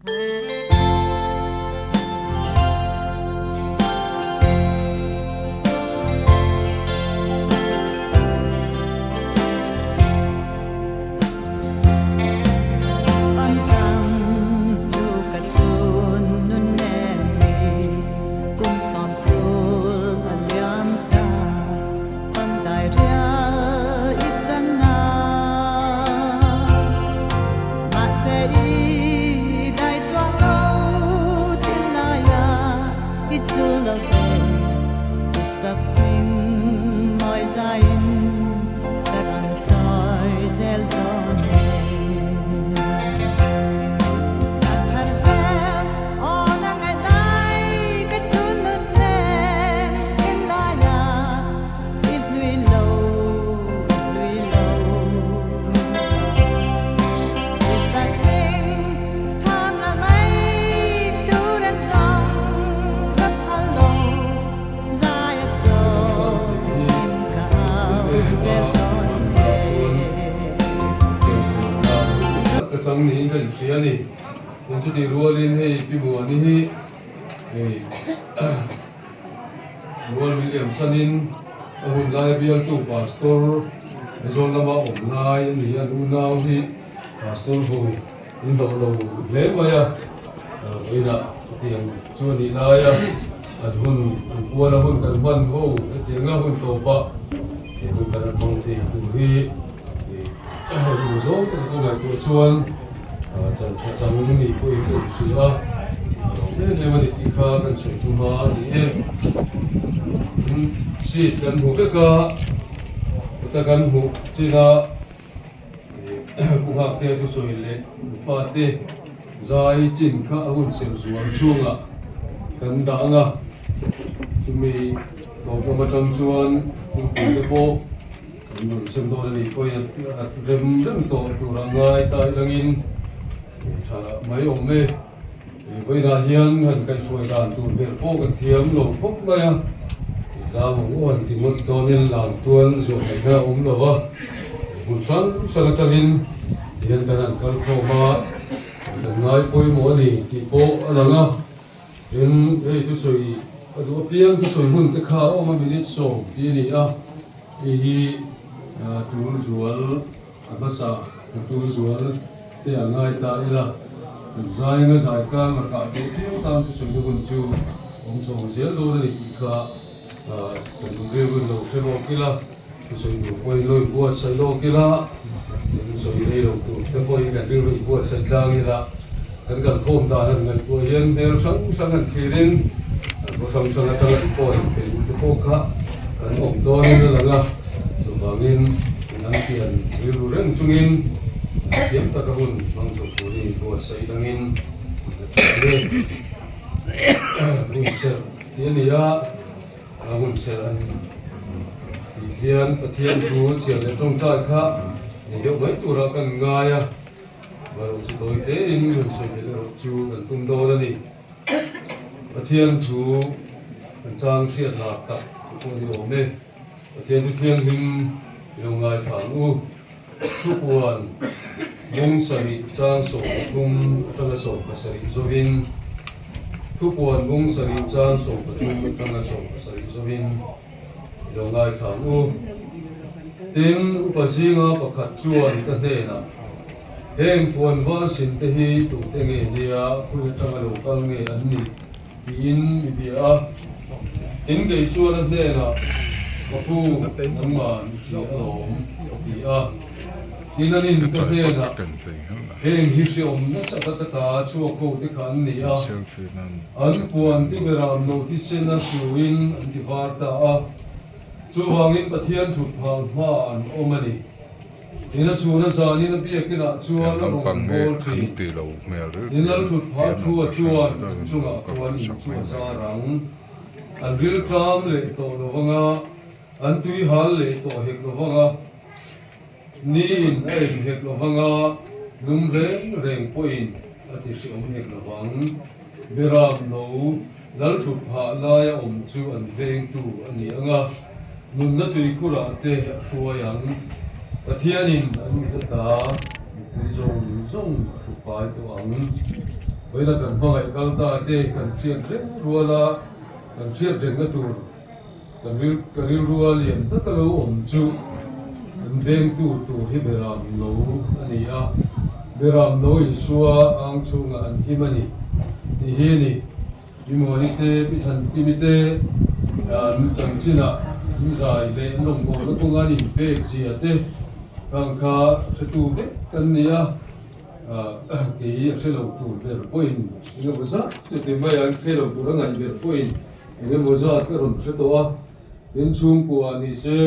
Ka chang niin ka inhria a ni. Tin chutih rualin hei Pi Muani hi hei Rual William sanin a hun laia bialtu Pastor Aizawl lama awm lai a ni a, an unau hi Pastor vawi in hlauh lo hle mai a, vawiinah chutiang chu a nih laia an hun an kuala hun kan hman ho hetianga hun tawpah he hun kan han hmang thei tur hi ru zawng taka ka ngaihtuah chuan chan tha chang ni pawhin ka inhria a, a lo em em a ni tih kha kan sawi tum a ni e. Seat kan hmu vek a, heta kan hmuh chinah Pu Nghaktea thusawi leh fate zai chin kha a hun serh zual chhungah kan dah ang a, chumi tawp lam atang chuan thingpui te pawh kan rawn sem dawn a nih pawhin a rem rem tawh tur a ngai ta ilangin tha mai awm e. Vawiinah hian han kaihhruai dan tur ber pawh ka thiam lo khawp mai a, lam ang aw han ti ngawt dawnin lam tual zawh ngaihna a awm lo va, hmun hrang hrang atangin tihian kan han kal khawm a, kan ngai pawimawh a ni tih pawh a lang a, tin hei thusawi a duh apiang thusawi hun te kha a awm a minute 10 tih a ni a, hei hi tul zual A hmasa ka tul zual te a ngai ta ila, kan zainga zai kang a kah duh viau tan thusawi hun chu awm chho zel dawn a ni tih kha kan rilru lo hre lawk ila, thusawi tur pawhin lo inbuatsaih lawk ila, kan sawi rei lo tur te pawhin kan rilru inbuatsaih tlang ila, kan kalkhawm dan han ngaihtuah hian hmel hrang hrang han thlirin kan khaw hrang hrang atanga ti pawh in pe duh te pawh kha kan awm dawnin a lang a, chuvangin An pian rilru reng chungin an thiam taka hun hmang chho turin buatsaih dangin an la tha hle. Hun serh tih a ni a, a hun serh an tih hian Pathian thu chhiar leh tawngtai kha ni deuh mai turah kan ngai a, marawh chu tawi tein hun sawi belh erawh chu kan tum dawn a ni. Pathian thu kan chang hriat lak tak pawh ni awm e. Pathian chu thianghlim i lo ngaithla ang u. Thupuan mung sarih chang 13 atanga 17 zawin Thupuan mung sarih chang 13 atanga 17 zawin i lo ngaithla ang u. Tin, upa zinga pakhat chuan ka hnenah, Heng puan val sin te hi tute nge nia khawi atanga lo kal nge an nih? Tiin mi bia a, tin kei chuan a hnenah, Ka pu, nangmah i hria alawm, ka ti a. Tin a nin ka hnenah, Heng hi hreawm nasa tak ata chhuak ho te kha an ni a, an puan ti beram lo thisen a suin an ti var ta a, chuvangin Pathian thut phah hmaah an awm a ni. Ina chhuna zanin a biakinah chuan a rawn bawl thin. In lalthut phah thua chuan an chungah khuan in chu a zar ang. An ril tlam leh tawh lo vanga, an tui hal leh tawh hek lo vanga, ni in a en hek lo vanga, lum reng reng pawhin a ti hreawm hek lo vang. Beram lo lalthut phah laia awm chu an vengtu a ni ang a, nunna tuikhurah te a hruai ang. Pathianin an mit ata mittui zawng zawng a hru fai tawh ang. Vawiina kan hmangaih kal ta te kan hriat reng rual a, kan hriat rengna tur kan ril ka rilrua lian tak a lo awm chu kan vengtu tur hi Beram no a ni a, Beram no Isua ang chhungah an him a ni tih hi a ni. Pi Muani te, Pi Thankimi te an chanchinah an zai leh lawmhawlna kawnga an inpek zia te kang kha hretu vek kan ni a, kei a hre lo tur ber pawhin eng emaw zat chuti mai an hre lo tur a ngaih ber pawhin eng emaw zat ka rawn hre tawh a, tin chhungkua ni se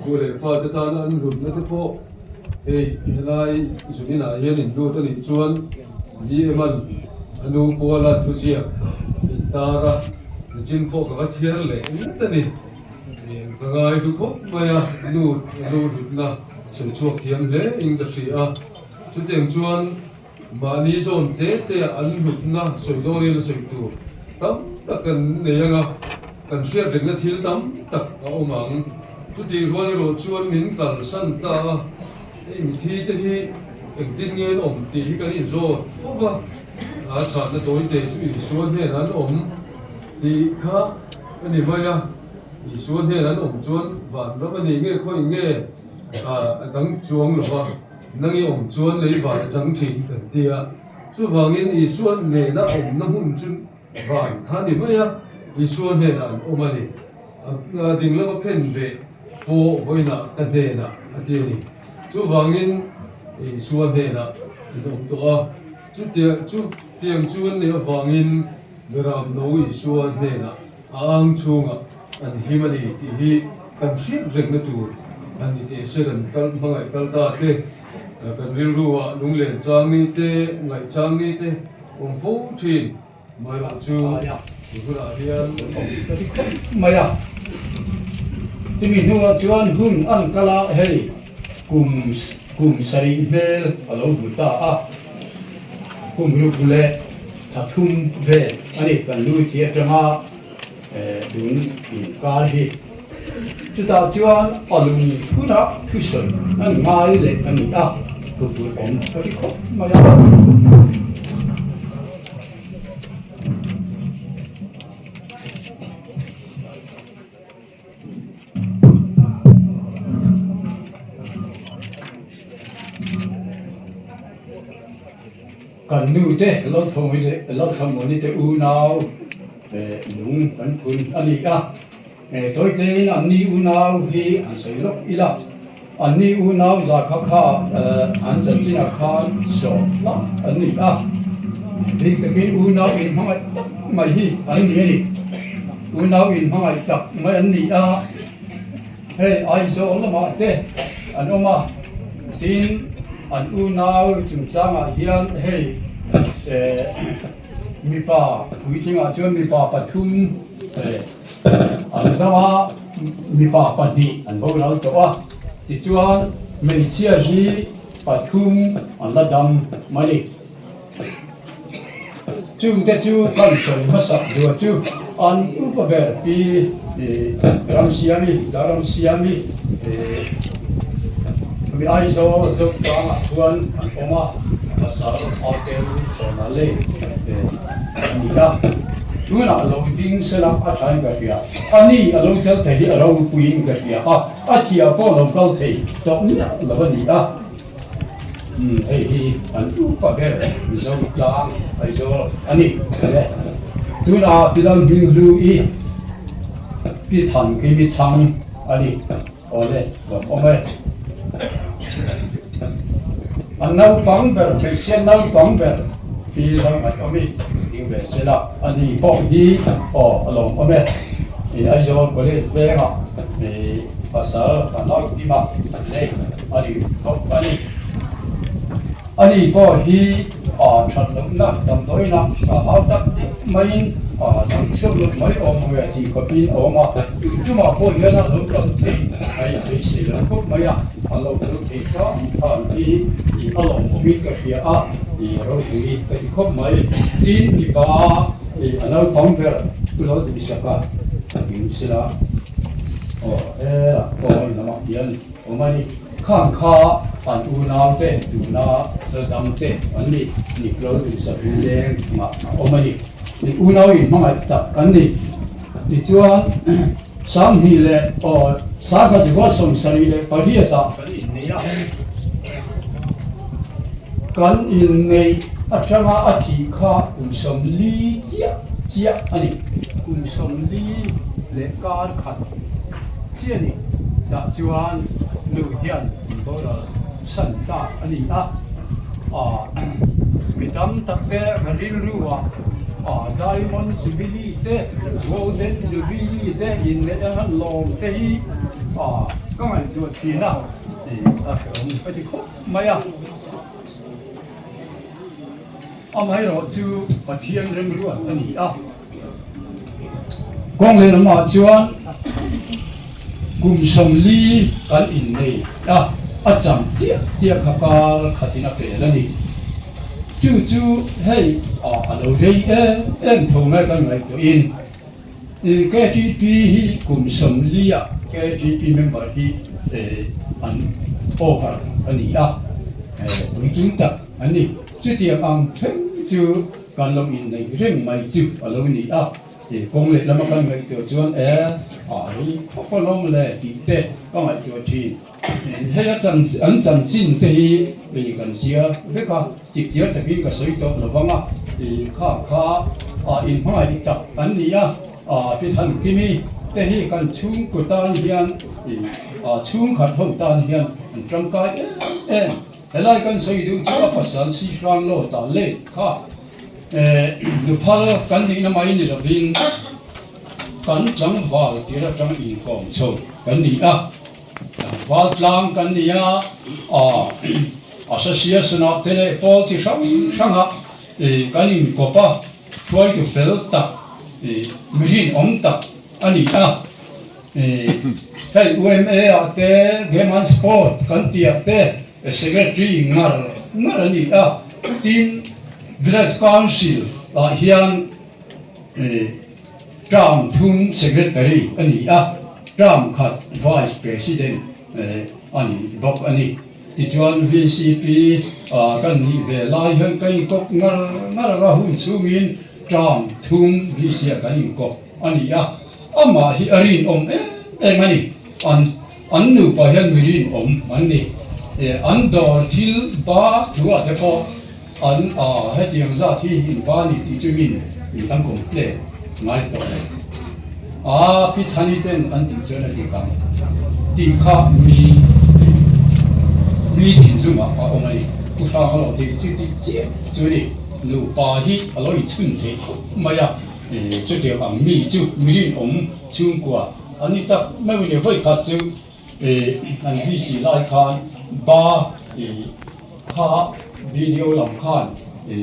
tu leh fate tana an hlutna te pawh hei helai zuninah hian in lut a nih chuan BM-a'n a nu Puala thuziak a intar a, nichin pawh ka va chhiar leh ngat a ni. Ka ngai hlu khawp mai a, nu a nu hlutna sawi chhuak thiam hle in ka hria a, chutiang chuan Mahni zawn te te ah an hlutna sawi dawnin a sawi tur tam tak kan nei ang a, kan hriat rengna thil tam tak a awm ang. Chutih rual erawh chuan min kalsan ta a, hei mithi te hi engtin nge an awm tih hi kan inzawt fo va, a chhanna tawite chu Isua hnenah an awm tih kha a ni mai a, Isua hnenah an awm chuan vanram a ni nge khawi nge a dang chuang lo va. Nang i awm chuan lei van a chang thin kan ti a, chuvangin Isua nena awmna hmun chu van kha a ni mai a, Isua hnenah an awm a ni. A ding lama phen ve pawh vawiinah ka hnenah a ti a ni. Chuvangin Isua hnenah in awm tawh a, chutiang chu an nih avangin Beram no Isua hnenah a ang chhungah an him a ni tih hi kan hriat rengna tur a ni teh se kan kal hmangaih kal ta te, kan rilru ah lunglen chang ni te, ngaih chang ni te awm fo thin mai loh chu i hunah hian awm ka ti khawp mai a. Chumi hnuah chuan hun an kal a, hei kum kum sarih hmel a lo hmu ta a, kum ruk leh thla thum vel a ni kan lui tih atanga Tun inkar hi chutah chuan a lung phunah thusawi an ngai leh a ni a, thu tur awm ka ti khawp mai a. Kan nu te Lalthamuani te unau lung kan phun a ni a, tawitein an ni unau hi an sawi lawk ila, an ni unau za kha kha an chanchinah khan sawm hlak an ni a, bik takin unau inhmangaih tak mai hi an ni a ni. Unau inhmangaih tak mai an ni a, hei Aizawl lamah te an awm a, tin an unau chungchangah hian hei mipa puitlingah chuan mipa pathum an dam a, mipa pahnih an boral tawh a, tichuan hmeichhia hi pathum an la dam mai a ni. Chungte chu kan sawi hmasak dua chu an upa ber pi Ramsiami, Daramsiami mi Aizawl Zotangah chuan an awm a, pasal Hotel Chawna lei a ni a. Tunah lo ding sela a thain ka hria, a ni a lo tel thei hi a ropuiin ka hria a, a thiah pawh lo kal thei tawh miah lo a ni a. Hei hi an upa ber Mizo tlang Aizawl a ni le. Tunah Pilam hming hlu i Pi Than Kimi chhang a ni. Aw le, lawm awm e. An naupang ber, hmeichhia naupang ber Pi Lalngaih awm i ding ve se la, a ni pawh hi aw a lawm awm e. Aizawl College vengah pasal a nau tima lei. A ni khawp a ni. A ni pawh hi a that lohna damdawiina a hau tak tak maiin a dang chhiau loh mai awm ang e tih khawpin a awm a. Tumah pawh hian a lo kal thei mai a beisei lo khawp mai a, a lo kal thei hram hram hi a lawmawmin ka hria a, ropui ka ti khawp mai. Tin, mipa a naupang ber chu lo duhsak a, Ringchila aw hela aw lamah hian Awm a ni. Khang kha an unaute tuna Laldam te an ni, Niklo Duhsak Leng ah a awm a ni. I unau in hmangaih tak an ni. Tichuan, 20 leh aw 1978 ah kan innei a. Kan inneih atanga a thih kha kum 40 chiah chiah a ni. Kum 40 leh kar khat chiah a ni. Tah chuan nu hian min boral san ta a ni a. Mi tam tak te ka rilru ah Diamond Jubilee te, Golden Jubilee te inneih a han lawm te hi ka ngaihtuah thin a. A hrehawm ka ti khawp mai a. Amaherawh chu Pathian remruat a ni a. Kawng lehlamah chuan kum 40 kan innei a, a cham chiah chiah kha kar khatin a pel a ni. Chu chu hei a lo rei em em tho mai kan ngaihtuahin KTP hi kum 40 ah KTP member hi an over a ni a, puitling tak an ni. Chutiang ang thleng chu kan lo inneih reng mai chu a lo ni a, kawng lehlam a kan ngaihtuah chuan e a rei khawp alawm le tih te ka ngaihtuah thin. Hei a chan an chanchin te hi kan hria vek a, chipchiar takin ka sawi tawh lo vang a, kha kha inhmangaih tak an ni a, Pi Thankimi te hi kan chhungkaw tan hian chhungkhat ho tan hian an tangkai em em. Helai kan sawi duh chu a pasal si hrang lo ta le kha nuphal kan nihna mai ni lovin kan tlangval tir atang inkawm chho kan ni a, tlangval tlang kan ni a, association ah te leh pawl chi hrang hrang ah kan inkawp a, hruaitu fel tak mi rinawm tak a ni a. Hei UMA ah te Game and Sport kan tih ah te Secretary ngar ngar a ni a, tin Village Council ah hian term thum Secretary a ni a, term khat Vice President a ni bawk a ni. Tichuan VCP kan nih ve lai hian ka inkawp ngar ngar ang a, hun chhungin term thum VC ah kan inkawp a ni a. Amah hi a rinawm em em a ni. An an nupa hian mi rinawm an ni. An dawr thil ba thu ah te pawh an hetiang zat hi in ba ni tih chu min an complain ngai tawh lo. A Pi Thani ten an tih chuan a dik ang tih kha mi mi thinlungah a awm a ni. Pu Hrang a lo tih chu tih chiah chu a ni. Nupa hi a lo inchhun thei khawp mai a. Chutiang ang mi chu mi rinawm chhungkua an ni tak meuh in vawi khat chu an VC lai khan ba kha video lam khan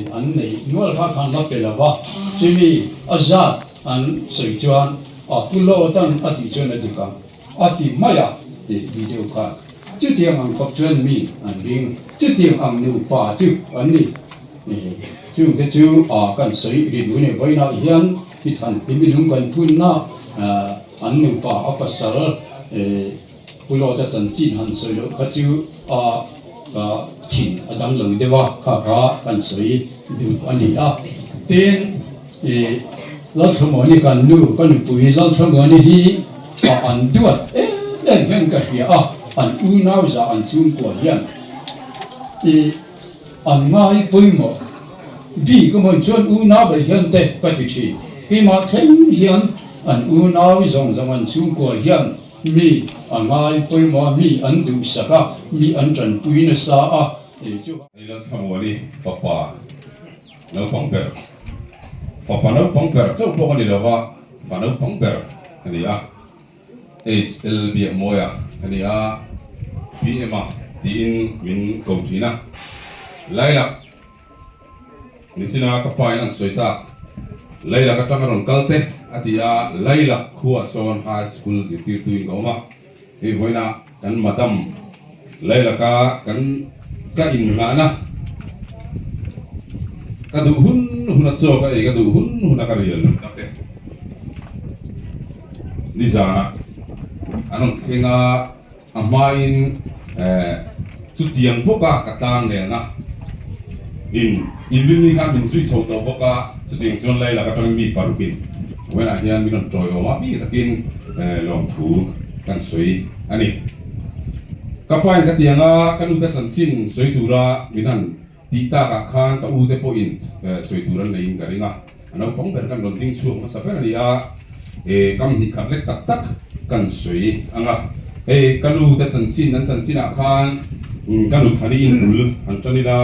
an nei nual kha khan la pe lo va, chumi a zat an sawi chuan a pu lawt an a tih chuan a dik ang a ti mai a video khan chutiang ang khawp chuan mi an ring chutiang ang nupa chu an ni. Chungte chu kan sawi ri duh a ni. Vawiinah hian i than hi minung kan phunna an nupa a pasal Pu Lawta chanchin han sawi loh kha chu a thin a dang lo deuh a, kha kha kan sawi duh a ni a. Tin, Lalthlamuani kan nu ka nupui Lalthlamuani hi an duat em em hian ka hria a, an unau zah an chhungkua hian An ngai pawimawh bik amaw chuan unau ber hian te ka ti thin. Keimah thleng hian an unau zawng zawng an chhungkua hian mi a ngai pawimawh a, mi an duhsak a, mi an tanpui nasa a tih chu. Hei Lalthlamuani fapa naupang ber, fapa naupang ber chauh pawh ka ni lova, fa naupang ber ka ni a. HL Biakmawia a ni a, PM a tiin min ko thin a. Lailak nichina ka pa in an sawi tak, Lailak atang a rawn kal te a ti a, Lailak khuaah sawn High School zirtirtu in ka awm a, hei vawiinah kan Madam Lailaka kan ka innghahna ka duh hun hun a chaw ka ei ka duh hun hun a ka rial na te nizanah an rawn thleng a a hmain eh chutiang bawka ka tlang nelna. In inrinni khan min zui chho tawh bawk a, chutiang chuan Lailak atangin mi parukin vawiinah hian min rawn tawiawm a, bik takin lawmthu kan sawi a ni. Ka pain ka tiang a, ka nute chanchin sawi tura min han tih takah khan ka ute pawhin sawi tur an neiin ka ring a, a naupang ber kan rawn ding chhuak hmasa ber a ni a, kam hnih khat lek tak tak kan sawi ang a, hei ka nu te chanchin an chanchinah khan ka nu Thani in bul han tan ila,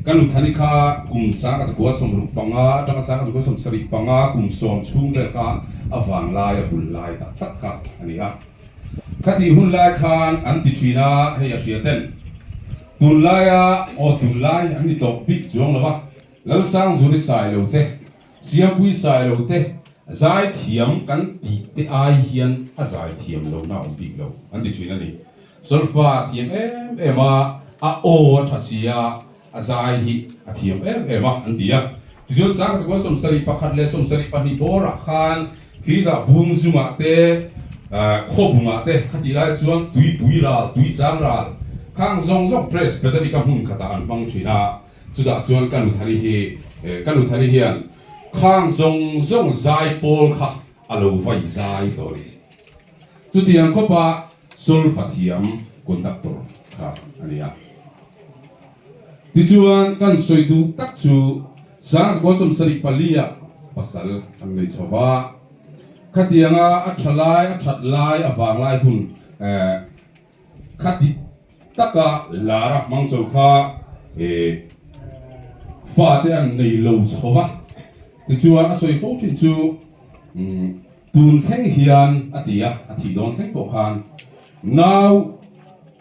ka nu Thani kha kum 1965 atanga 1975 kum sawm chhung vel kha a vanglai a vul lai tak tak kha a ni a, khatih hun lai khan an ti thin a, hei a hria ten tunlaia aw tunlai an ni tawh bik chuang lo va, Lalsangzuri Sailo te Siampui Sailo te zaithiam kan tih te ai hian a zaithiam lo na awm bik lo an ti thin a ni. Solfa a thiam em em a, a aw a tha si a, a zai hi a thiam em em a an ti a. Tichuan 1971 leh 72 bawrah khan khirah Bungzungah te, Khawbungah te khatih lai chuan tuipui ral, tuichang ral khang zawng zawng Presbytery ka hmun khatah an hmang thin a. Chutah chuan ka nuthani hi, ka nuthani hian khang zawng zawng zai pawl kha a lo vai zai tawh a ni. Chutiang khawpa solfa thiam conductor kha a ni a. Tichuan kan sawi duh tak chu 1974 ah pasal an nei chho va. Khatianga a tha lai, a that lai, a vang lai hun Khati taka lar a hmang cho kha fate an nei lo chho va, tichuan a sawi fo thin chu tun thleng hian a ti a, a thih dawn thleng pawh khan nau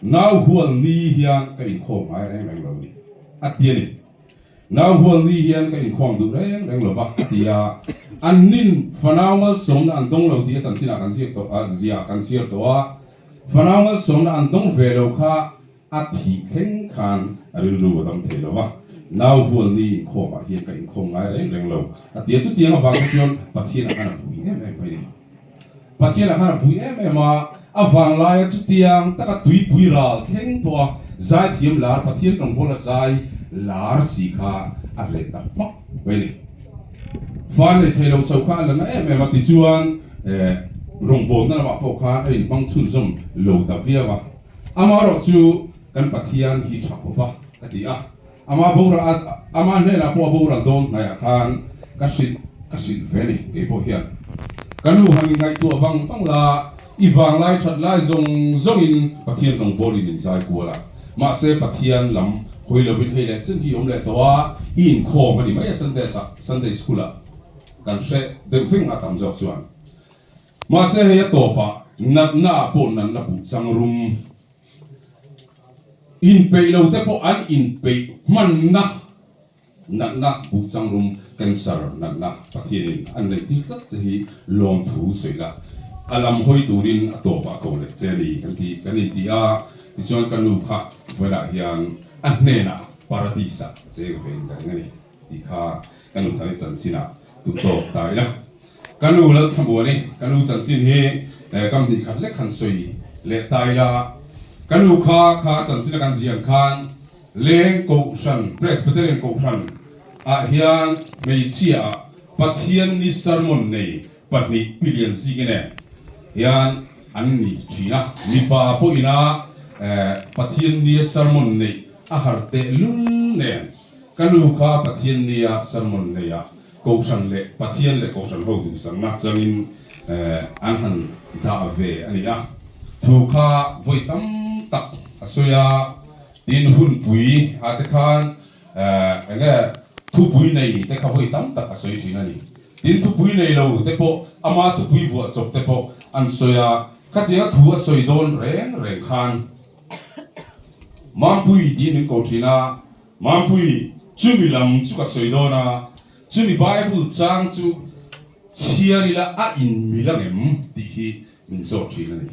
nau hual ni hian ka inkhawm ngai reng reng lo a ni a ti a ni. Nau hual ni hian ka inkhawm duh reng reng lo va, a ti a. An nin fanau malsawmna an dawng lo tih a chanchinah kan ziak tawh a, zia kan chhiar tawh a. Fanau malsawmna an dawng ve lo kha a thih thleng khan a rilru a dam thei lo va. Nau hual ni inkhawmah hian ka inkhawm ngai reng reng lo, a ti a. Chutiang avang te chuan Pathianah khan a vui em em mai a ni. Pathianah khan a vui em em a, a vanglaia chutiang taka tuipui ral thleng pawha zaithiam lar Pathian rawngbawla zai lar si kha a reh ta hmak mai a ni. Van nei thei lo chho kha a la na em em a, tichuan rawngbawlna lamah pawh khan a inhmang chhunzawm lo ta viau a. Amaherawh chu kan Pathian hi tha khawp a, ka ti a. Ama boral a, ama hnenah pawh a boral dawn hnaiah khan ka hrilh ka hrilh ve ni kei pawh hian. Ka nu han ngaihtuah vang vang la, i vanglai that lai zawng zawngin Pathian rawngbawlin in zai kual a, mahse Pathian lam hawi lovin hei leh chen hi i awm leh tawh a, i inkhawm a ni mai a Sunday ah Sunday school ah kan hre deuh veng a tam zawk chuan. Mahse hei a tawpah natna ah pawh natna buh chang rum. Inpeih lo te pawh an inpeih hmanna natna buhchangrum cancer natna Pathianin an neih tir tlat che hi lawmthu sawi la, a lam hawi turin a tawpah ko leh che a ni kan ti kan inti a, tichuan ka nu kha vawilah hian a hnenah paradis ah cheng ve in ka ring a ni tih kha ka nu thari chanchinah duhtawk ta ila. Ka nu Lalthlamuani, ka nu chanchin hi kam hnih khat lek han sawi leh ta ila, ka nu kha kha a chanchin a kan ziah khan Leng Kohhran, Presbyterian Kohhran, ah hian hmeichhia ah Pathian ni sermon nei pahnih pilian zingin em hian an ni thin a, mipa pawhin a Pathian nia sermon neih a har tehlul nen ka nu kha Pathian nia sermon nei ah Kohhran leh Pathian leh Kohhran ho duhsakna changin an han dah ve a ni a. Thu kha vawi tam tak a sawi a, tin hunpui ah te khan enge thupui nei te kha vawi tam tak a sawi thin a ni. Tin thupui nei lo te pawh ama thupui vuah chawp te pawh an sawi a, khatianga thu a sawi dawn reng reng khan Mampui tiin min ko thin a. Mampui, chumi lam chu ka sawi dawn a, chumi Bible chang chu chhiar ila a inmil ang em tih hi min zawt thin a ni.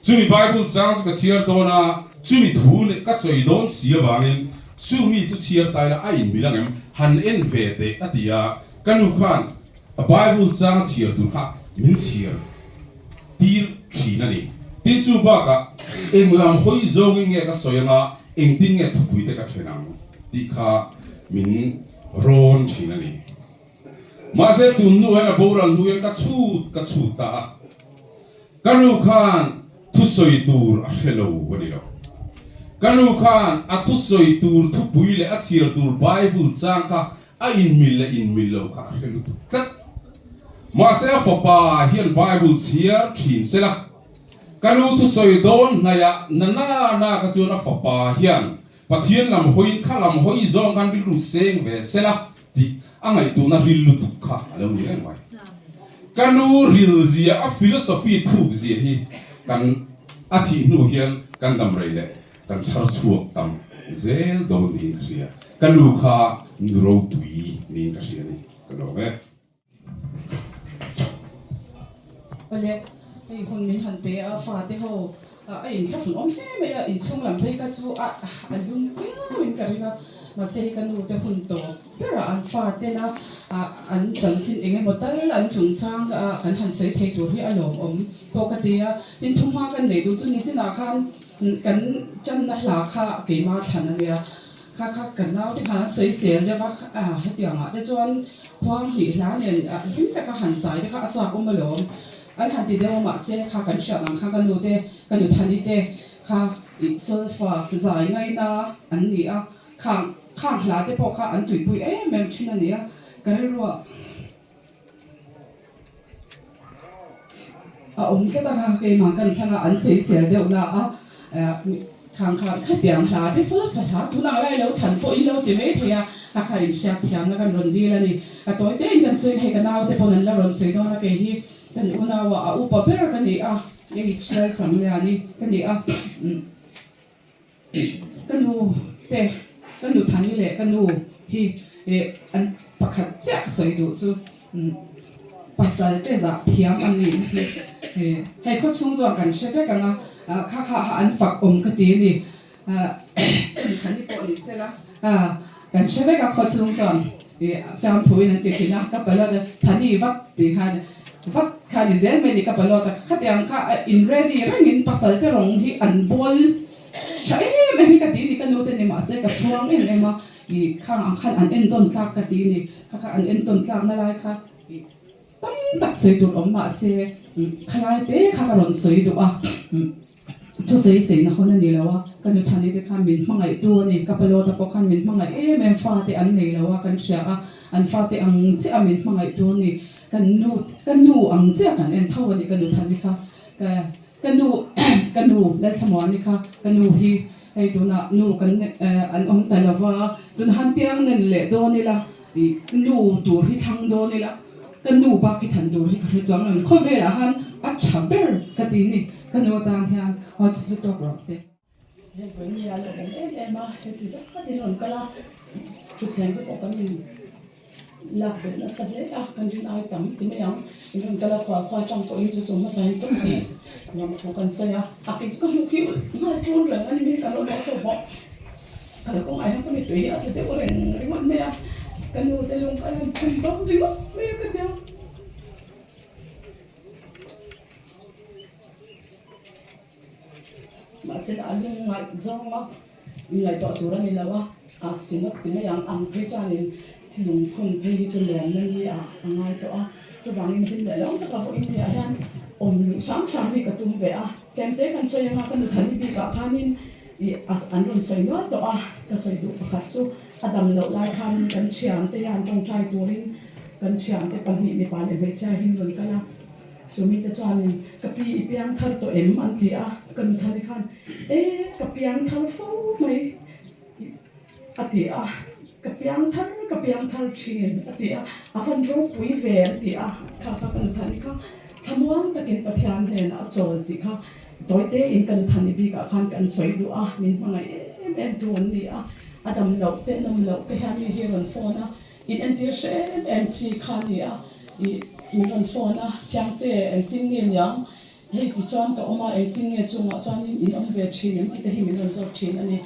Chumi Bible chang chu ka chhiar dawn a, chumi thu ka sawi dawn si avangin chumi chu chhiar ta ila a inmil ang em, han en ve teh a ti a, ka nu khan a Bible chang a chhiar tur kha min chhiar tir thin a ni. Tin chu bakah eng lam hawi zawngin nge ka sawi anga? Engtin nge thupui te ka then ang tih kha min rawn thin a ni. Mahse tun hnu hian a boral hnu hian ka chhut ka chhut ta a. Ka nu khan thusawi tur a hre lo a ni lo. Ka nu khan a thusawi tur thupui leh a chhiar tur Bible chang kha a inmil leh inmil lo kha a hre lutuk tlat. Mahse a fapa hian Bible chhiar thin se la, ka nu thusawi dawn hnaihah na na na kha chuan a fapa hian Pathian lam hawiin kha lam hawi zawng khan rilru seng ve se la tih a ngaihtuahna ril lutuk kha a lo ni reng mai. Ka nu ril zia a philosophy thuk zia hi kan a thih hnu hian kan dam rei leh kan chhar chhuak tam zel dawn niin ka hria. Ka nu kha nu ropui niin ka hria a ni. Ka lawm e. Awle, hei hun min han pe a, fate ho a inthlahrun awm hle mai a, inchhung lam phei kha chu a a lum viau in ka ring a, mahse hei ka nu te hun tawp berah an fatena an chanchin eng emaw tal an chungchang kan han sawi thei tur hi a lawmawm pawh ka ti a, tin thuhma kan neih duh chu nichinah khan kan tanna hla kha keimah thlan a nia. Kha kha ka naute khan an sawi sel deuh a, hetiang ah te chuan khuang hnih hla nen hlim taka han zai te kha a chak awm alawm. An han ti deuh a mahse kha kan hriat ang khan ka nu te, ka nu Thani te kha ih solfa zai ngaina an ni a, khang khang hla te pawh kha an tuipui em em thin a ni a, ka rilruah. A awm tlat a kha keimah kan thlang a an sawisel deuh na a khang kha khatiang hla te sawi fa hla tunah lai lo thlan pawh in lo ti mai thei a a kha in hriat thiamna kan rawn dil a ni a tawi te in kan sawi hei ka naute pawn an la rawn sawi dawn a kei hi kan unau ah a upa ber ka ni a H Lalchangliani ka ni a. Ka nu te, ka nu Thani leh ka nu hi an pakhat chiah ka sawi duh chu pasal te zah thiam an nih na hi hei khaw chhung chuan kan hre vek ang a, kha kha an fak awm ka ti a ni. Ka nu Thani pawh ni sela kan hre vek a khaw chhung chuan fiamthu in an ti thin a, ka palawt a Thani vat tih khan vat kha ni zel mai a ni ka palawt a, khatiang kha in ready rengin pasal te rawng hi an bawl Tha em em hi ka ti ni ka nu te ni mahse ka chhuang em em a ih khang ang khan an entawn tlak ka ti ni kha kha an entawn tlak na lai kha ih tam tak sawi tur awm mahse khalai te kha ka rawn sawi duh a thusawi sei na hawn a ni lo a ka nu Thani te khan min hmangaih tu a ni ka palawta pawh khan min hmangaih em em fa te an nei lo a kan hria a an fa te ang chiah a min hmangaih tu a ni kan nu ka nu ang chiah kan en tho a ni ka nu Thani kha ka Ka nu ka nu Lalthlamuani kha ka nu hi hei tunah nu kan an awm ta lo va, tunah han piang nen leh dawn ila ih nu tur hi thlang dawn ila ka nu bak hi thlan tur hi ka hre chuang lo ni khawvelah han a tha ber ka ti ni ka nu atan hian aw chu chu tawk rawh se. Hei vawiin a lo awm em em a, heti zat in rawn kal a, thutthleng te pawh kan in lak belh nasa hle a, kan rin ai tam ti mai ang, in rawn kal a khual khua atang pawhin chu chu hmasa in tum tih nuam thu kan sawi a, a kei chu ka hmuh khi nghal ṭun reng a ni mai kan rawn awm chauh bawk, kalkawngah hian ka mittui hi a tla deuh reng ringawt mai a, ka nu te lung ka han phun dawn ringawt mai a ka tia. Mahse a lungngaih zawnga inngaihtuah tur a ni lo a, a synod ti mai ang ang phei chuanin thilungphun phei hi chu lawmna ni ah a ngai tawh a, chuvangin hlim leh lawm taka vawiin ni ah hian awm luih hram hram hi ka tum ve a, tlemte kan sawi anga ka nuthani bikah khanin ih an rawn sawi nual tawh a, ka sawi duh pakhat chu a dam loh lai khanin kan thiante hian tawngtai turin kan thiante pahnih mipa leh hmeichhia hi an rawn kal a. Chumi te chuanin, Ka pi i piang thar tawh em? an ti a, ka nu Thani khan, E, ka piang thar fo mai a ti a, Ka piang thar, ka piang thar thin a ti a, a van ropui ve an ti a, kha kha ka nu Thani kha thlamuang takin Pathian hnenah a chawl tih kha tawi tein ka nu Thani bikah khan kan sawi duh a, min hmangaih em em tu an ni a, a dam loh te nawm loh te hian mi hi a rawn phone a, In entir hre em em chi kha a ni a, ih min rawn phone a, Thiangte engtin nge niang? Hei ti chuan ka awm a, engtin nge chungah chuanin in awm ve thin em tih te hi min rawn zawt thin a ni.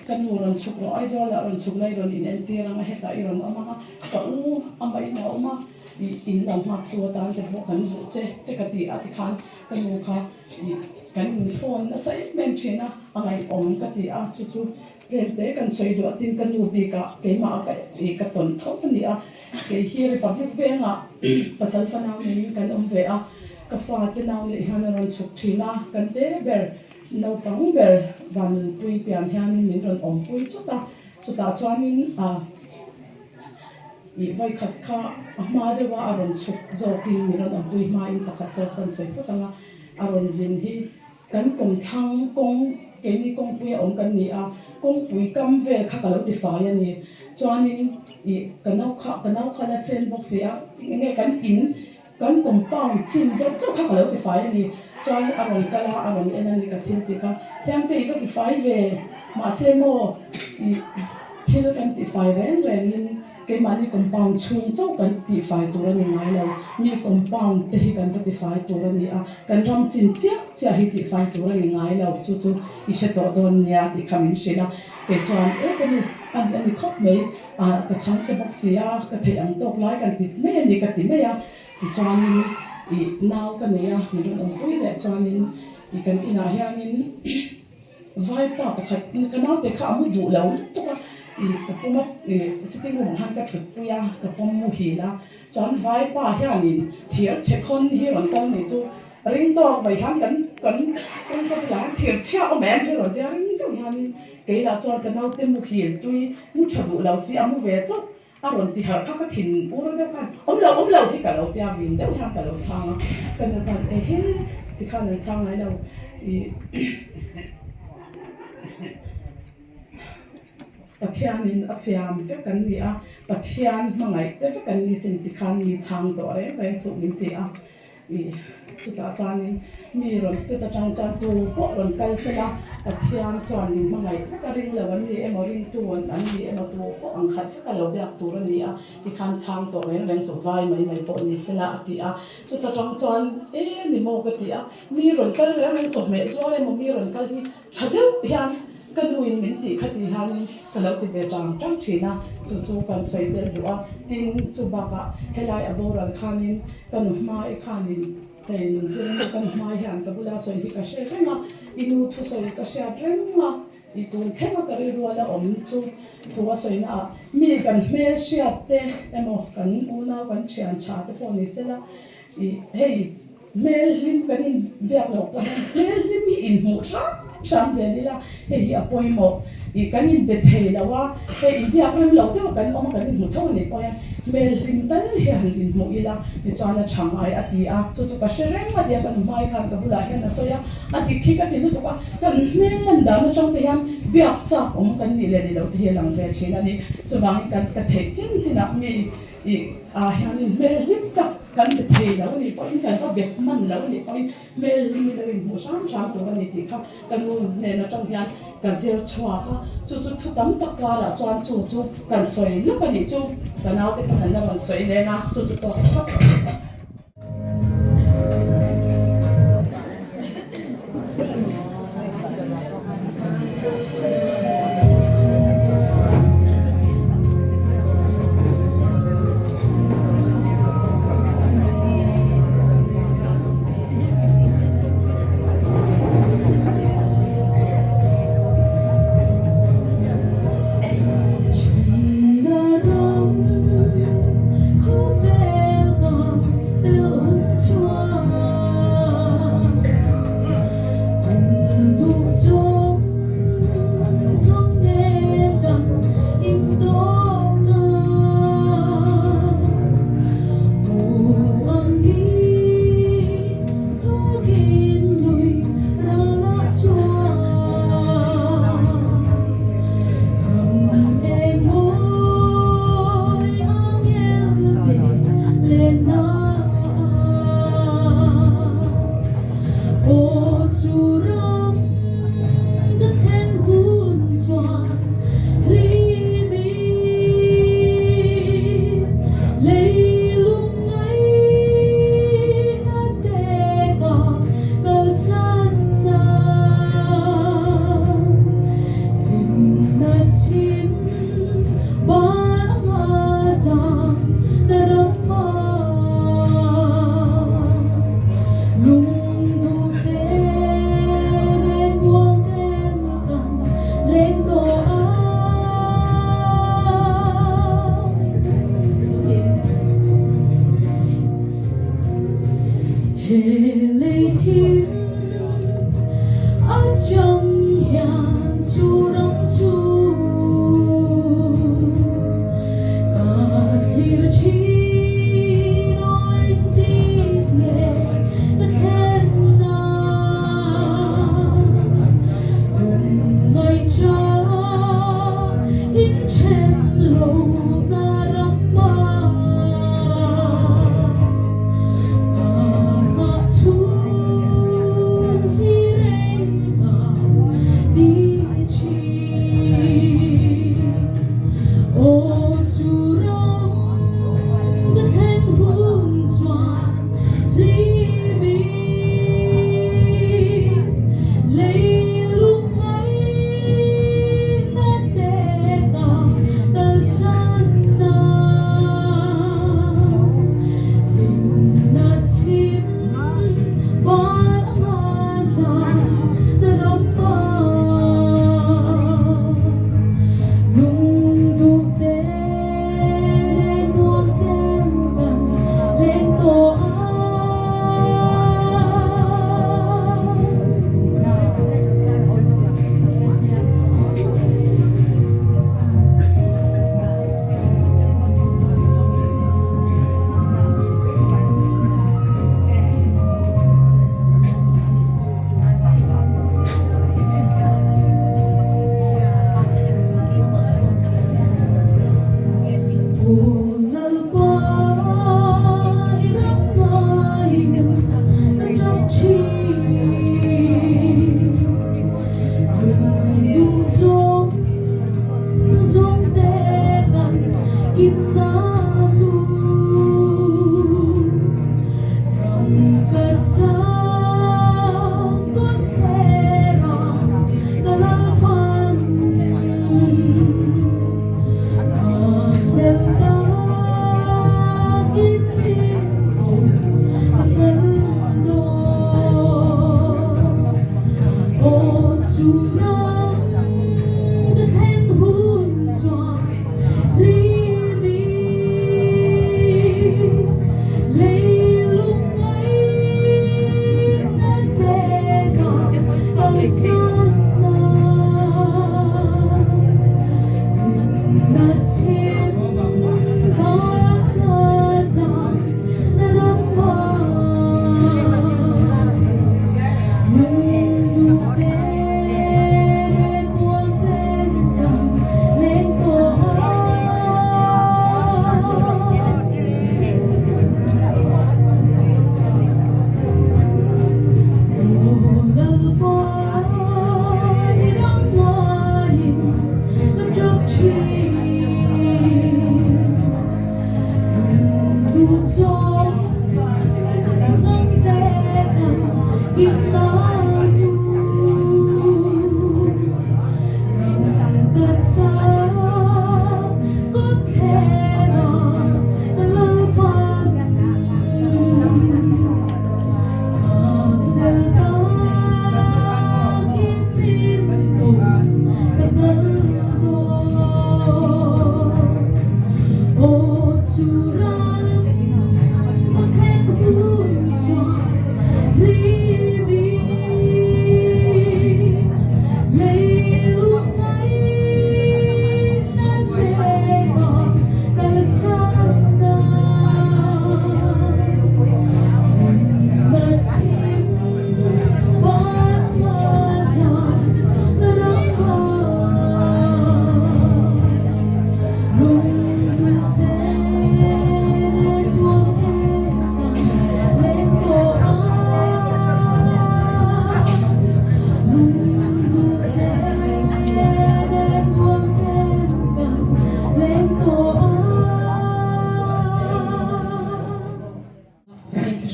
Ka nu rawn chhuk rawh, Aizawlah rawn chhuk la i rawn in entir ang a, hetah i rawn awm ang a, ka u amah in a awm a, ih in lo nghak tu atan te pawh kan duh che te ka ti a tikhan ka nu kha ih kan in phone nasa em em thin a. a ngaihawm ka ti a, chu chu tlemte kan sawi duh a tin ka nu bikah keimah a ka ka tawn tho a ni a, kei hi Republic vengah pasal fanau neiin kan awm ve a, ka fate nau neih hian a rawn chhuk thin a, kan te ber naupang ber Vanunpui pian hianin min rawn awmpui chawt a, chutah chuanin a. Ih vawikhat kha a hma deuh a a rawn chhuk zawkin min rawn awmpui hmain pakhat zawk kan sawi phawt ang a, a rawn zin hi kan kawmthlang kawng keini kawngpui a awm kan ni a, kawngpui kam vel kha ka lo tifai a ni. Chuanin ih ka nau kha ka nau kha la sen bawk si a, enge kan in Kan compound chin deuh chauh kha ka lo tifai a ni. Chuan a rawn kal a, a rawn en a ni ka thil tih kha. Thiangte i va tifai ve, mahse maw ih thil kan tifai reng rengin keimahni compound chhung chauh kan tifai tur a ni ngai lo. Mi compound te hi kan va tifai tur a ni a, kan ram chin chiah chiah hi tifai tur a ni ngai lo. Chu chu i hre tawh dawn nia tih kha min hrilh a. Kei chuan e ka nu a ni a ni khawp mai. Ah ka chhang che bawk si a, ka theih ang tawk lai kan ti mai a ni ka ti mai a, tichuanin ih nau ka nei a, min rawn awmpui leh chuanin ih kan inah hianin vaipa pakhat ka naute kha a mu duh lo lutuk a, ih ka pawm a ih sitting room ah khan ka thutpui a, ka pawm muhil a, chuan vaipa hianin thir chhe khawn hi rawn kal ni chu Ring tawk mai hian kan kan kawngka bulah hian thir chhia awm em hi rawn tia ring deuh hianin kei lah chuan ka naute muhil tui mu tha duh lo si a mu ve chauh a rawn ti harh kha ka thin ur deuh khan awm lo awm lo hi ka lo tia vin deuh hian ka lo chhang a ka nu khan ehe tikhan an chhang ngai lo ih Pathianin a siam vek an ni a Pathian hmangaih te vek an ni sin tikhan mi chhang tawh reng reng suh min ti a. Ih, chutah chuanin mi rawn chuta tang chuan tu pawh rawn kal sela, Pathian chuan min hmangaih vek a ring lo an ni emaw, ringtu an ni emaw tu pawh ang khat vek a lo biak tur a ni a, tikhan chhang tawh reng reng suh vai mai mai pawh ni sela a ti a. Chuta tang chuan e ni maw ka ti a, mi rawn kal reng reng chawhmeh zuar emaw mi rawn kal hi tha deuh hian ka nuin min tih kha tih hianin ka lo ti ve tang tang thin a, chu chu kan sawi tel duh a, tin chu bakah helai a boral khanin ka nu hmai khanin hei min zir nu ka nu hmai hian ka bula sawi hi ka hre reng a, i nu thusawi ka hriat reng a, i tun thleng a ka rilrual a awm chu thu a sawi na ah mi kan hmel hriat te emaw kan unau kan thian tha te pawh ni sela i hei Hmel hlim kan inbiak loh pawh hian hmel hlim hi inhmuh hram hram zel ila hei hi a pawimawh. Ih kan inbe thei lo a, hei inbiak rem lo deuh kan awm a kan inhmu tho a nih pawh hian hmel hlim tal hi han inhmuh ila tichuan a tha ngai a ti a, chu chu ka hre reng a tia ka nu hmai khan ka bulah hian a sawi a, a dik hi ka ti lutuk a, kan hmel lan dan atang te hian biak chak awm kan nih leh ni loh te hi a lang ve thin a ni. Chuvangin kan ka theih chin chinah mi ih ah hianin hmel hlim tak Kan be thei lo a nih pawhin, kan va be hman lo a nih pawhin hmel hlim in lo inhmuh hram hram tur a ni tih kha ka nu hnen atang hian ka zir chhuak a. Chu chu thu tam tak karah chuan chu chu kan sawi lawk a nih chu ka naute pawn an la rawn sawi leng a, chu chu tawk phawt.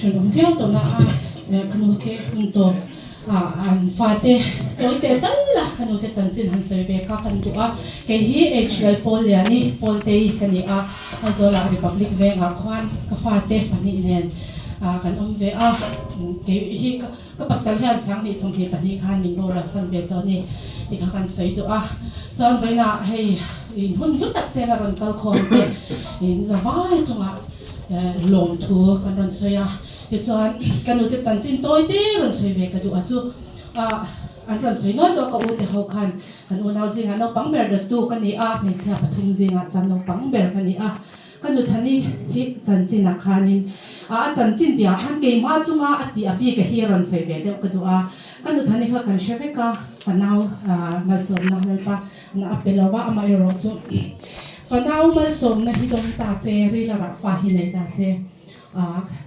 Hrilhawm viau tawh na a, ka nu te hun tawp ah an fate tawi teh tal a, ka nu te chanchin han sawi ve kha kan duh a, kei hi HL Paul Liani, Pawltei ka ni a, Aizawl ah Republic vengah khuan ka fate pahnih nen kan awm ve a, kei hi ka pasal hian Sanghnih 22 khan min boral san ve tawh a ni tih kha kan sawi duh a, chuan vawiinah hei hun hlu tak sela rawn kal khawm te in zavai chungah. Lawmthu kan rawn sawi a, tichuan ka nute chanchin tawi te rawn sawi ve ka duh a chu an rawn sawi nual tawh a, ka u te ho khan kan unau zingah naupang ber dawttu ka ni a, hmeichhia pathum zingah chuan naupang ber ka ni a, ka nuthani hi chanchinah khanin a chanchin tihah khan keimah chunga a tih a bik a hi rawn sawi ve deuh ka duh a, ka nuthani kha kan hre vek a, fanau malsawmna Lalpa na a pe lo va, amaherawh chu Fanau malsawmna hi dawng ta se, rila rah fa hi nei ta se,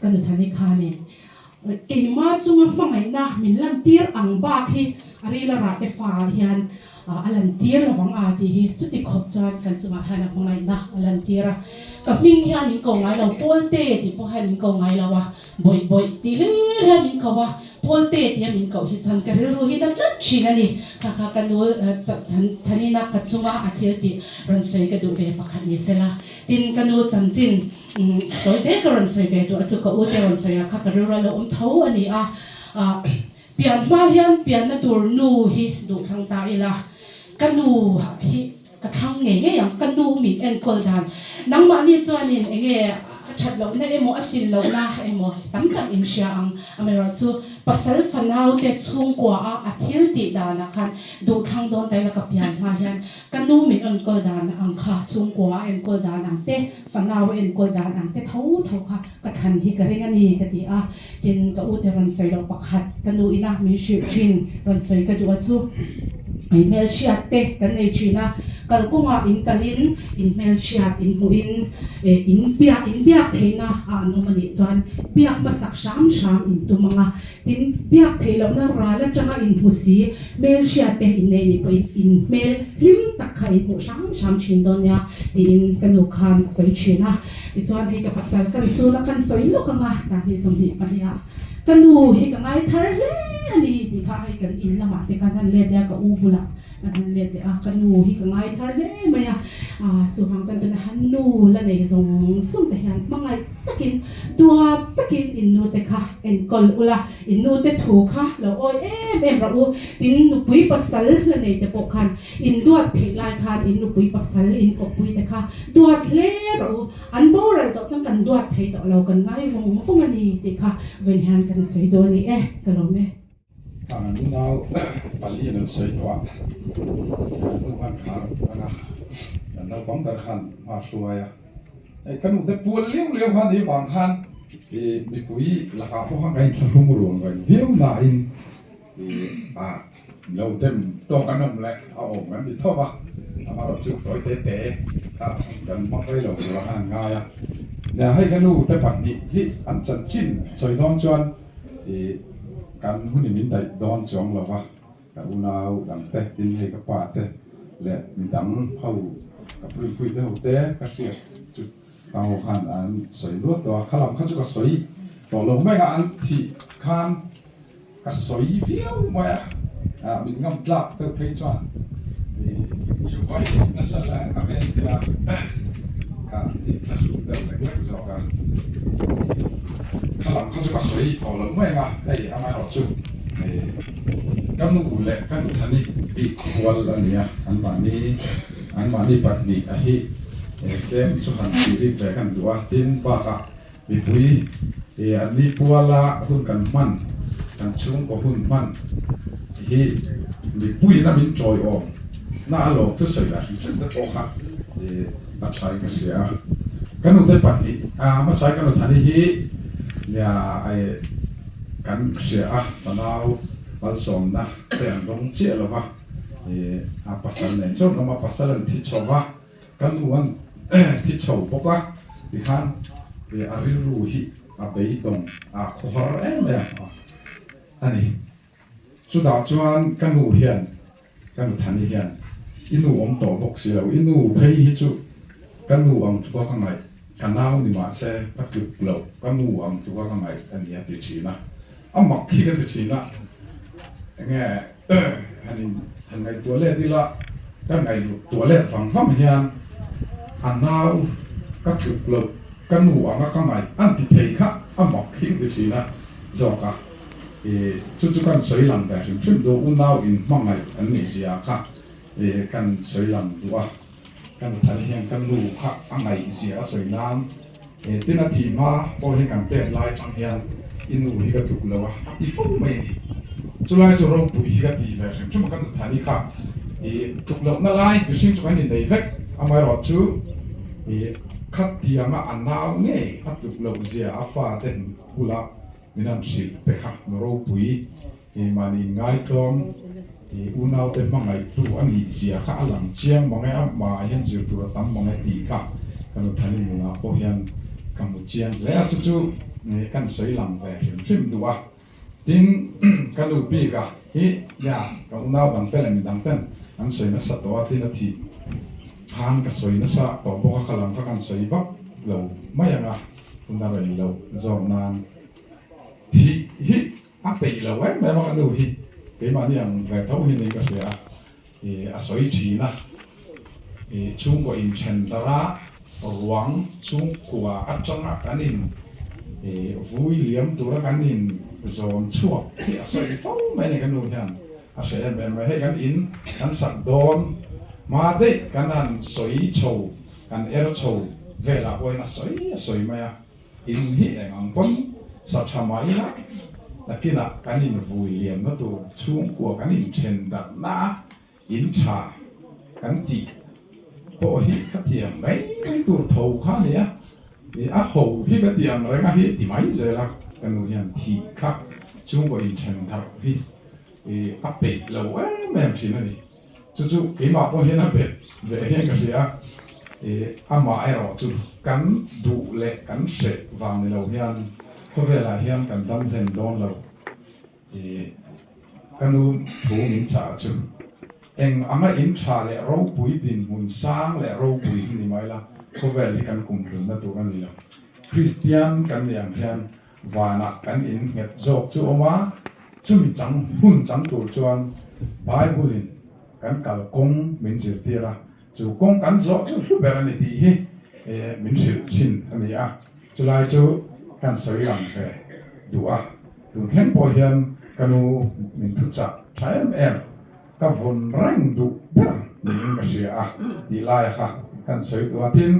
ka nuthani khanin keimah chunga hmangaihna min lantir ang bak hi a rila rah te fa ah hian a lantir lovang a tih hi chuti khawp chuan kan chungah hian a hmangaihna a lantir a. Ka hming hian min ko ngai lo, Pawlte tih pawh hian min ko ngai lo a, Bawih bawih tih hlir hian min ko a, Pawlte tia min koh hi chuan ka rilru hi na tlat thin a ni. Kha kha ka nu Thanina ka chunga a thil tih rawn sawi ka duh ve pakhat ni sela. Tin, ka nu chanchin tawi te ka rawn sawi ve duh a chu ka u te rawn sawi a kha ka rilru a lo awm tho a ni a. Pian hma hian pianna tur nu hi duh thlang ta ila, ka nu hi Ka thlang ngei ngei ang, ka nu min enkawl dan. Nangmahni chuanin eng nge a that lohna emaw a tlin lohna emaw tam tak in hria ang. Amaherawhchu pasal fanaute chhungkua a a thil tih danah khan duh thlang dawn ta ila ka pian hma hian ka nu min enkawl dan ang kha chhungkua a enkawl dan ang te, fanau a enkawl dan ang te tho tho kha ka thlan hi ka ring a ni ka ti a. Tin, ka ute rawn sawi loh pakhat ka nu ina min hrilh thin rawn sawi ka duh a chu i hmelhriat te kan nei thin a, kalkawngah in kalin in hmelhriat in hmuhin in biak in biak theihna a an awm a nih chuan biak hmasak hram hram in tum ang a, tin biak theih lohna ral atanga in hmu si hmelhriat te in nei nih pawhin in hmel hlim tak kha in hmuh hram hram thin dawn nia tiin ka nu khan a sawi thin a. Tichuan hei ka pasal kan sun a, kan sawi lawk ang a, 20 22 ah ka nu hi ka ngai thar hle a ni tih kha hei kan in lamah te khan han let leh a, ka u bulah kan han let leh a, ka nu hi ka ngai thar hle mai a, chuvang chuan tuna han nu la nei zawng zawng te hian hmangaih takin duat takin in nu te kha enkawl ula, in nu te thu kha lo awi em em rawh u, tin nupui pasal la nei te pawh khan In duat theih lai khan in nupui pasal in kawppui te kha duat hle rawh u, an boral tawh chuan kan duat thei tawh lo, kan ngai vawng vawng a ni tih kha vawiin hian kan sawi dawn i e, ka lawm e. Khang an unau pali an sawi tawh a, an nu khan khar ang a. Kan naupang ber khan hma hruai a, hei ka nute pual liau liau kha ni vang khan ih mipui lakah pawh khan kan inthlahrung ruang reng viau nain ih ah lo dem tawk an awm leh a awm kan ti tho va, amaherawh chu tawi te te kha kan hmang rei lo turah khan an ngai a. Nia hei ka nute pahnih hi an chanchin sawi dawn chuan ih kan hunin min daih dawn chuang lo va. Ka unau dang te, tin hei ka pa te leh midang ho, ka puipui te ho te ka hriat chu ka ho khan an sawi luat tawh a, kha lam kha chu ka sawi tawh lo mai a, an thih khan ka sawi viau mai a, ah min ngam tlak deuh phei chuan ih i vai nasa hle a ve an tia ka tih thlahrung deuh lek lek zawk a, kha lam kha chu ka sawi tawh lo mai a, hei amaherawh chu ih. Ka nu leh ka nuthani bik kual a ni a, anmahni anmahni pahnih a hi tlem chu han tih rik ve kan duh a, tin bakah mipui ih anni puala hun kan hman kan chhungkaw hun hman hi mipuiin a min tawiawm na a lawm thusawi lah hrim hrim te pawh kha ih a thain ka hria a, ka nute pahnih a hmasa ka nuthani hi nia ih. Kan hria a, fanau malsawmna te an dawng chiah lo va, ih a pasal nen chuan an awm a, pasal an thi chho va, ka nu an thi chho bawk a, tikhan ih a rilru hi a beidawng a khawhar em em a ni. Chutah chuan ka nu hian Ka nu Thani hian i nu awm tawh bawk si lo, i nu phei hi chu ka nu ang tluka ka ngaih, ka nau ni mah se ka tluk loh, ka nu ang tluka ka ngaih a ni a ti thin a, a mak hi ka ti thin a, enge han in han ngaihtuah let ila, ka ngaihtuah let vang vang hian a nau ka tluk loh, ka nu anga ka ngaih an ti thei kha a mak hi ka ti thin a zawk a. I chu chu kan sawi lang ve hrim hrim duh, unau in hmangaih an nih zia kha i kan sawi lang duh a, kan thal hian ka nu kha a ngaih zia a sawi nan i tin a thih hma pawh hian kan tet lai tang hian i nu hi ka tluk lo a, a ti fo mai a ni. Chulai chu ropui hi ka ti ve hrim hrim a, ka nu thani kha i tluk lohna lai mihring chu kan innei vek, amaherawh chu i khatianga a nau ngei a tluk loh zia a fate bulah Min han hrilh te kha nu ropui i mahni inngaitlawn i unaute hmangaihtu a nih zia kha a lang chiang mang e, amah hian zir tur a tam mang e tih kha ka nu Thani nunah pawh hian ka hmu chiang hle a, chu chu kan sawi lang ve hrim hrim duh a. Tin, ka nu bika hi nia ka unau dangte leh midang ten an sawi nasa tawh a, tin a thih khan ka sawi nasa tawh bawk a, ka lam kha kan sawi vak lo mai ang a. Hun a rei loh zawk nan thih hi a peih lo em em a ka nu hi keimahni ang ve tho hi niin ka hria a, ih a sawi thin a, ih chhungkaw inthen darh a ruang chhungkua atanga kan in ih vui liam tura kan in zawn chhuak hi a sawi fo mai a ni ka nu hian a hre em em mai, hei kan in kan sak dawn hma daih kan han sawi chho. Kan er chho velah pawhin a sawi a sawi mai a, in hi eng ang pawn sa tha mah ila nakinah kan invui liamna tur chhungkua kan inthen darhna a in tha kan tih pawh hi ka tiang mai mai tur tho kha a ni a, ih a ho hi ka ti ang reng a hi ti mai zel a, ka nu hian thih kha chhungkaw inthen darh hi ih a peih lo em em thin a ni. Chu chu keimah pawh hian a bet ve hian ka hria a, ih amah erawh chu kan duh leh kan hreh vang ni lo hian khawvelah hian kan dam hlen dawn lo. Ih ka nu thu min chah chu eng anga in tha leh ropui dinhmun sang leh ropui hi ni mai la, khawvel hi kan kumhlunna tur a ni lo. Kristian kan nih ang hian Vanah kan innghet zawk chu awm a, chumi chang hun chang tur chuan Bible-in kan kal kawng min zirtir a, chu kawng kan zawh chu hlu ber a ni tih hi min hrilh thin a ni a, chulai chu kan sawi lang ve duh a, tun thleng pawh hian ka nu min thuchah tha em em, ka vawn reng duh ber niin ka hria a tih laia kha kan sawi duh a, tin.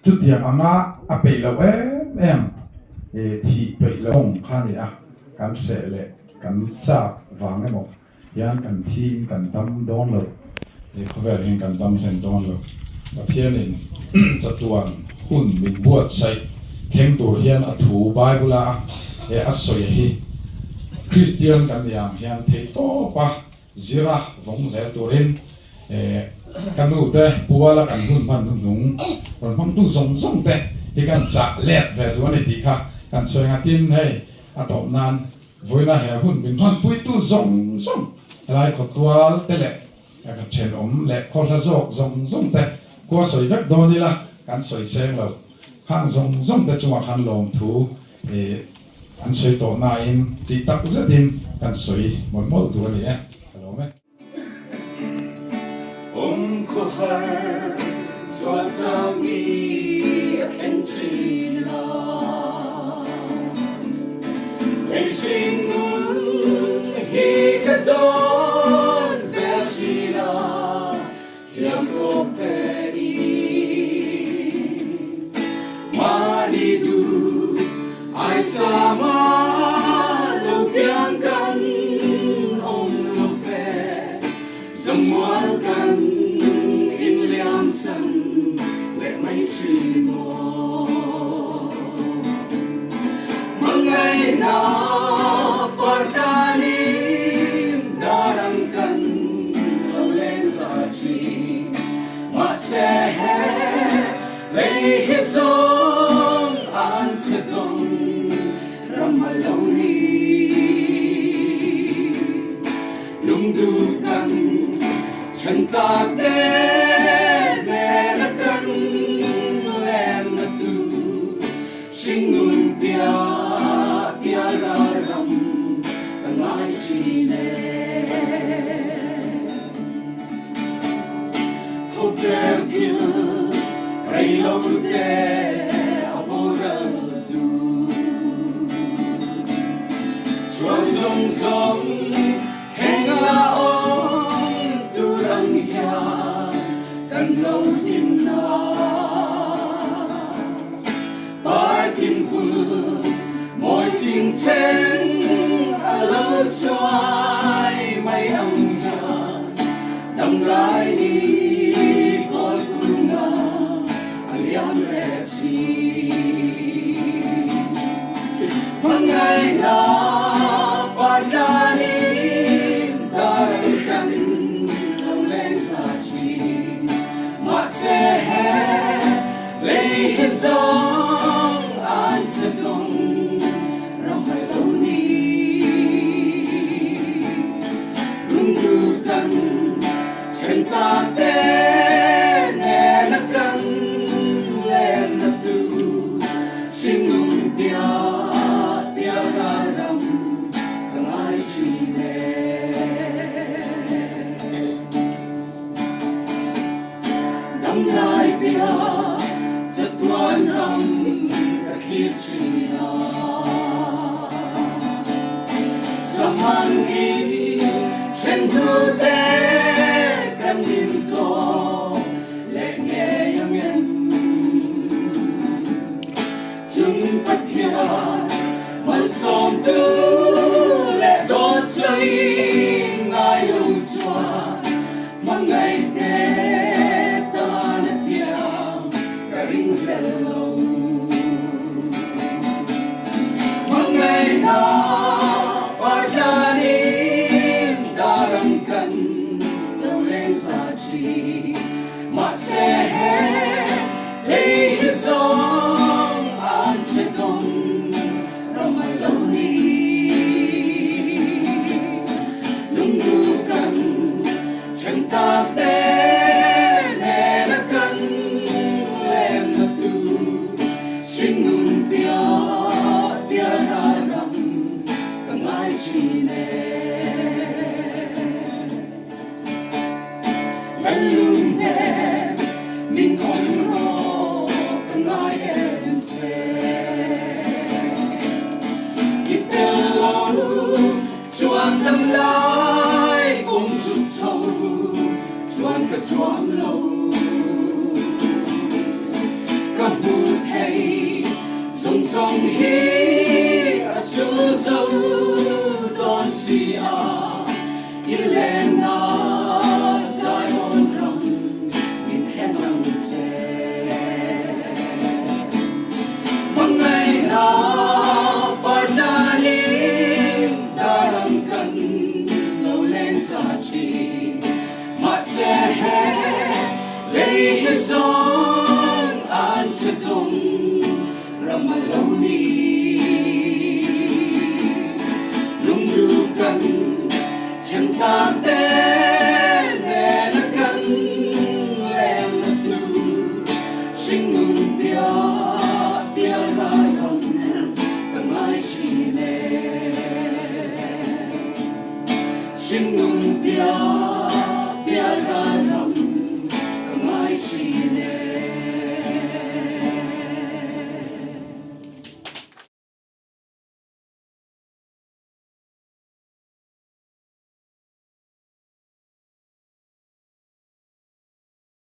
Chutiang anga a peih loh em em thih peih loh kawng kha a ni a, kan hreh leh kan chak vang emaw hian kan thiin kan dam dawn lo. He khawvel hian kan dam hlen dawn lo. Pathianin chatuan hun min buatsaih thleng tur hian a thu Bible-a he a sawi hi Kristian kan nih ang hian theihtawpa zira vawng zel turin ka nu te puala kan hun hman hnuhnung rawn hmangtu zawng zawng te hi kan chah let ve duh a ni tih kha kan sawi ang a. Tin, hei a tawp nan vawiina he hun min hmanpuitu zawng zawng helai khawtual te leh Ka thenawm leh khawhla zawk zawng zawng te khua sawi vek dawn ila kan sawi seng lo. Khang zawng zawng te chungah khan lawmthu an sawi tawh nain tih tak zetin kan sawi mawlh mawlh duh a ni e. Ka lawm e. Awm khawhar zual chang i a thleng thin a, lei hring nun hi ka dawn vel thin a, thiam tawk te i mahni duh ai sama lo piang kan awm lo ve. Zamual kan inliam san leh mai thin maw? Hmangaihna partanin dar ang kan lo leng sa thin. Mahse he lei hi zawng an che dawng ram a lo ni. Lungdu kan then tak te nen a kan len na tu hringnun pia pia ral ram ka ngai thin e. Khawvel thil rei lo te a boral tu chuan zawng zawng thleng a awm tur ang hian kan lo dim na. Partin vul mawi ching cheng a lo chuai mai ang hian dam lai ni kawl kunga a liam leh thin. Hmangaihna Patlanin dar ang kan lo leng sa thin. Mahse he Lei hi zawng an che dawng ram hai lo ni. Lungdu kan then tak te nen a kan len na tu hringnung pia pia ral ram ka ngai thin e. Dam lai bia chatuan ram ka thlir thin a, Zaman hi then hnu te kan in tawk leh ngei ang em? Chung Pathian malsawmtu leh dawt sawi ngai lo chuan Hmangaihte tan a tiang ka ring hlel lo. Hmangaihna Pathianin dar ang kan lo leng sa thin. Mahse he lei hi zawng an che dawng ram a lo ni. Lungdu kan then tak te nen a kan leng na tu hringnun pia pia ral ram ka ngai thin e. Lallung nen min awm rawh ka ngai em che. I tel lo chuan dam lai kawng zuk chho chuan ka zuam lo. Ka hmu thei zawng zawng hi a chu zo dawn si a. I lenna Zion. Lei hi zawng an che dawng ram a lo ni. Lungdu kan thian tak te nena kan leng na tu hringnun piah piah rai ang ka ngai thin e. Hringnun piah.